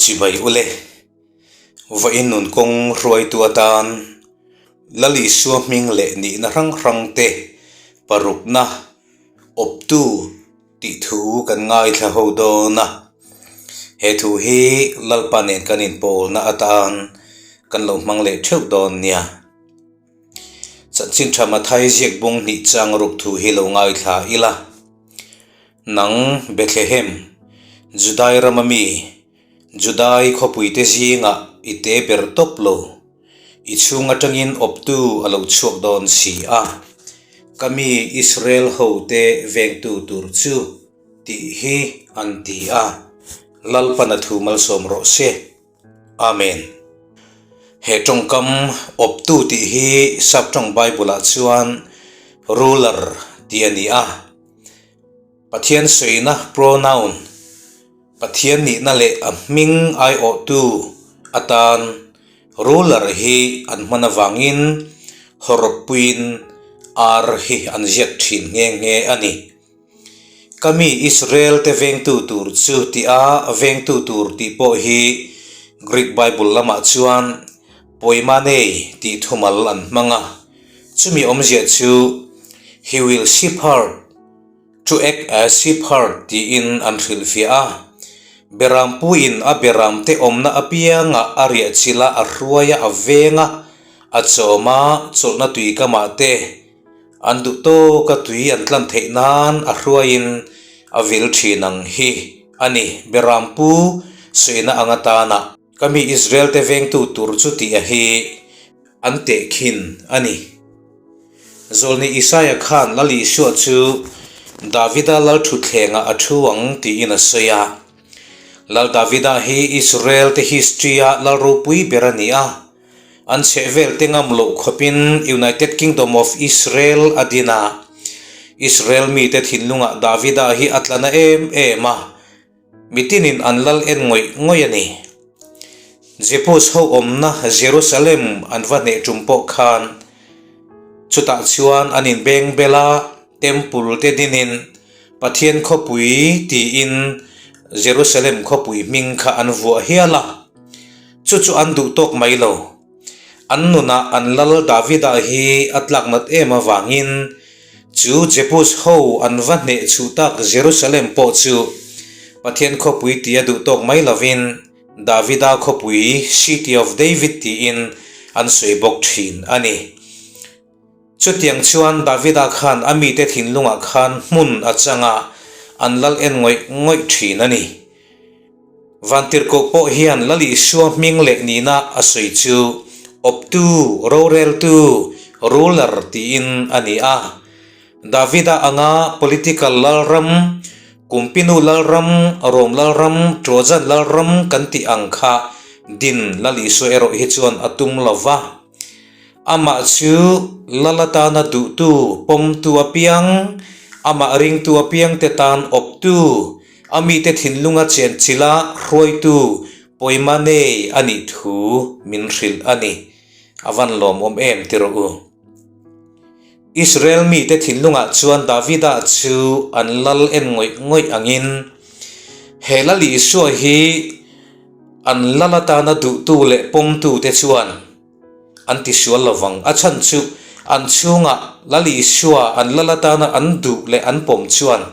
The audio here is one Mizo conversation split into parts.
Chibai ule, vawiin nun kawng hruaitu atan Lal Isua hming leh nihna hrang hrang te parukna awptu tih thu kan ngaithla ho dawn a. He thu hi Lalpa nen kan inpawlna atan kan lo hmang leh theuh dawn nia. Chanchin tha Mathai ziak bung hnih chang ruk thu hi lo ngaithla ila. Nang Bethlehem, Judai rama mi, Judai khawpuite zingah i te ber tawp lo, i chhung atangin awptu a lo chhuak dawn si a, ka mi Israel hote vengtu tur chu tih hi an ti a, Lalpana thu malsawm rawh se. Amen. He tawngkam awptu tih hi Saptawng Bible-ah chuan ruler tih a ni a. Pathian sawina pronoun, Pathian nihna leh a hming aiawhtu atan ruler hi an hman avangin hawrawppuiin R hi an ziak thin nghe nghe a ni. Ka mi Israel te vengtu tur chu tih a vengtu tur tih pawh hi Greek Bible lamah chuan poimanei tih thumal an hmang a, chumi awmzia chu He will shepherd, to act as shepherd tiin an hrilhfiah a. Berampuiin a beramte awmna apiangah a riahchilh a, a hruai a, a veng a, a chawm a, chawlhna tuikamah te, An duh tawk a tui an tlan theih nan a hruaiin a vil thin ang hi a ni. Berampu suihna ang atana ka mi Israel te vengtu tur chu tih a hi an tehkhin a ni. Zawlni Isaia khan Lal Isua chu Davida lal thutthlengah a thu ang tiin a sawi a. Lal Davida hi Israel te history-a lal ropui ber a ni a. An chhehvel te ngam loh khawpin United Kingdom of Israel a din a. Israel mite thinlungah Davida hi a tla na em em a, mitinin an lal en ngawih ngawih a ni. Jebus ho awmna Jerusalem an va hneh tum pawh khan chutah chuan an inbeng bel a, Temple te dinin Pathian khawpui tiin Jerusalem khawpui hming kha an vuah hial a. Chu chu an duh tawk mai lo. An nunah an lal Davida hi a tlak nat em avangin chu Jebus ho an va hneh chhuh tak Jerusalem pawh chu Pathian khawpui tia duh tawk mai lovin Davida khawpui, City of David, tiin an sawi bawk thin a ni. Chutiang chuan Davida khan a mite thinlungah khan hmun a chang a, an lal en ngawih ngawih thin a ni. Vantirhkoh pawh hian Lal Isua hming leh nihna a sawi chu Awptu, Roreltu, Ruler, tiin a ni a. Davida anga political lalram, Kumpinu lalram, Rom lalram, Trojan lalram kan tih ang kha din Lal Isua erawh hi chuan a tum lo va. Amah chu Lal atana duhtu, pawmtu apiang, amah ringtu apiangte tan awptu, A mite thinlunga chenchila hruaitu pawima nei a nih thu min hrilh a ni. A van lawmawm em ti rawh u. Israel mite thinlungah chuan Davida chu an lal en ngawih ngawih angin, he Lal Isua hi an lal atana duhtu leh pawmtute chuan an ti sual lo vang. A chhan chu an chhungah Lal Isua an lal atana an duh leh an pawm chuan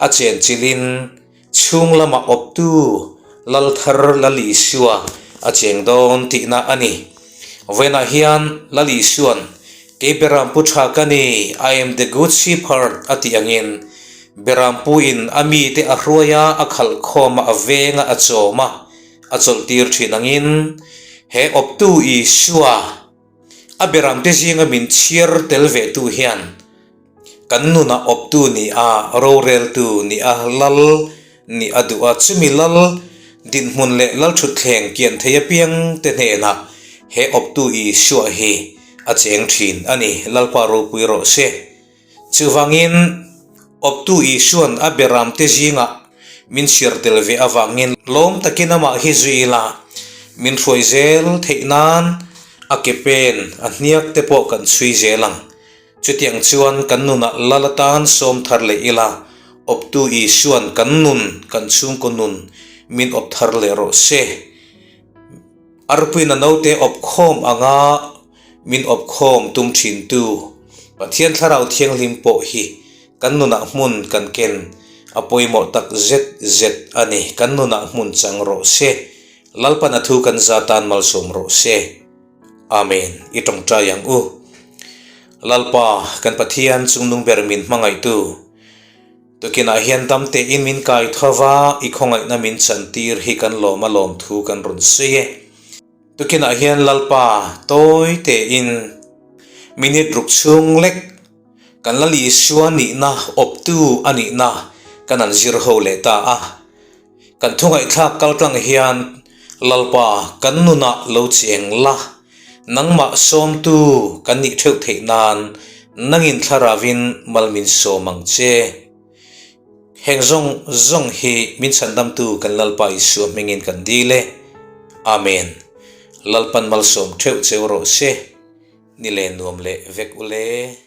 a chenchilhin chhung lama awptu Lal thar Lal Isua a cheng dawn tihna a ni. Vawiinah hian Lal Isua'n Kei Berampu tha ka ni, I am the good shepherd, a tih angin Berampuin a mite a hruai a, a khalh khawm a, a veng a, a chawm a, A chawlhtir thin angin he awptu Isua a beramte zinga min chhiar tel ve tu hian kan nunah awptu ni a, roreltu ni a, lal ni a duh a, chumi lal dinhmun leh lal thutthleng kian thei apiang te hnenah he awptu Isua hi a cheng thin a ni. Lalpa ropui rawh se. Chuvangin, awptu Isua'n a beramte zingah min chhiar tel ve avangin lawm takin amah hi zui ila, min hruai zel theih nan a ke pen a hniak te pawh kan chhui zel ang. Chutiang chuan kan nunah lal atan sawm thar leh ila, awptu Isua'n kan nun, kan chhungkaw nun min awp thar leh rawh se. Arpuiin a naute awp khawm anga min awp khawm tum thintu Pathian Thlarau Thianghlim pawh hi kan nunah hmun kan ken a pawimawh tak zet zet a ni. Kan nunah hmun chang rawh se. Lalpan a thu kan za tan malsawm rawh se. Amen. I tawngtai ang u. Lalpa, kan Pathian chungnung ber min hmangaihtu. Tukinah hian dam tein min kai tho va, i khawngaihna min chantir hi kan lawm a lawm thu kan rawn sawi e. Tukinah hian Lalpa tawi tein minute ruk chhung lek kan Lal Isua nihna awptu a nihna kan han zir ho leh ta a. Kan thungaihthlak kaltlang hian Lalpa kan nunah lo cheng la, nangmah sawmtu kan nih theuh theih nan nangin thlaravin mal min sawm ang che. Heng zawng zawng hi min chhandamtu kan Lalpa Isua hmingin kan dil e. Amen. Lalpan malsawm theuh cheu rawh se. Ni le nuam leh vek ule.